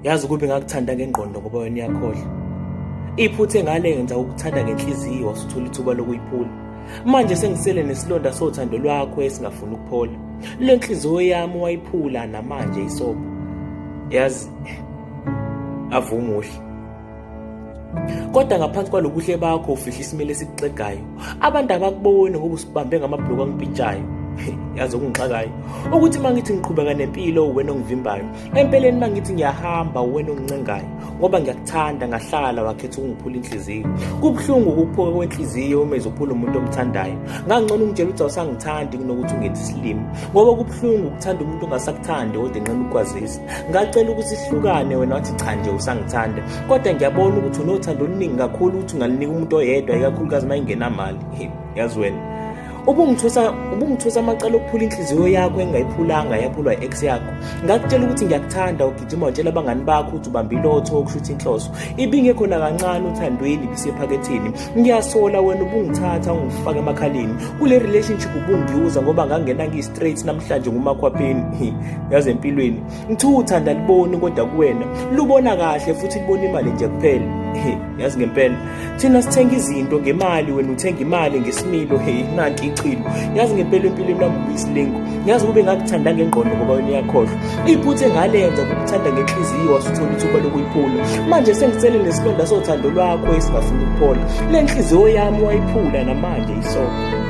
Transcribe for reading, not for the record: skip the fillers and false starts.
Yazi ukube ngakuthanda ngengqondo ngoba wena uyakhohlwa. Iphutha engalenza ukuthanda ngenhliziyo wasuthola ithuba lokuyiphula. Manje sengisele nesilonda sothando lwakho esingafuni ukuphola. Le nhliziyo yami wayiphula namanje isobho. Yazi avumuhle. Kodwa ngaphansi kwalobuhle bakho ufihla isimilo esikuxegayo. Abantu abakuboni ngoba usibambe ngamabhuluku angipintshayo. Yazi okungixakayo ukuthi uma ngithi ngiqhubeka nempilo wena ongivimbayo. Empeleni uma ngithi ngiyahamba wena ongincengayo ngoba ngiyakuthanda ngahlala wakhetha ukungiphula inhliziyo. Kubuhlungu ukuphuka kwenhliziyo uma izophula umuntu omthandayo. Ngangcono ungitshela ukuthi awusangithandi kunokuthi ungenze isilima ngoba kubuhlungu ukuthanda umuntu ongasakuthandi kodwa enqena ukukwazisa. Ngacela ukuthi sihlukane wena wathi cha nje usangithanda. Kodwa ngiyabona ukuthi unothando oluningi kakhulu ukuthi ungalinika umuntu oyedwa ikakhulukazi uma ingenamali. Yazi wena. Ubungithusa amacala okuphula inhliziyo yakho engingayiphulanga yaphulwa i-ex yakho. Ngakutshela ukuthi ngiyakuthanda ugijima watshela abangani bakho ukuthi ubamba ilotho okusho inhloso. Ibingekho nakancane uthandweni ibisephaketheni. Ngiyasola wena ubungithatha ungifaka emakhaleni. Kule relationship ubungiyuza ngoba ngangena ngiyi-straight namhlanje ngumakhwapheni. Yazi empilweni ngithiwa uthanda liboni kodwa kuwena lubona kahle futhi libona imali nje kuphela. Yazi ngempela thina sithenga izinto ngemali wena uthenga imali ngesimilo. Hey, nanti ichilo. Yazi ngempela empilweni wami ubuyisilingo. Yazi kube ngakuthanda ngengqondo ngoba wena uyakhohlwa. Iphutha engalenza ukukuthanda ngenhliziyo wasuthola ithuba lokuyiphula. Manje sengisele nesilonda sothando lwakho esingafuni ukuphola. Le nhliziyo yami wayiphula namanje isobho.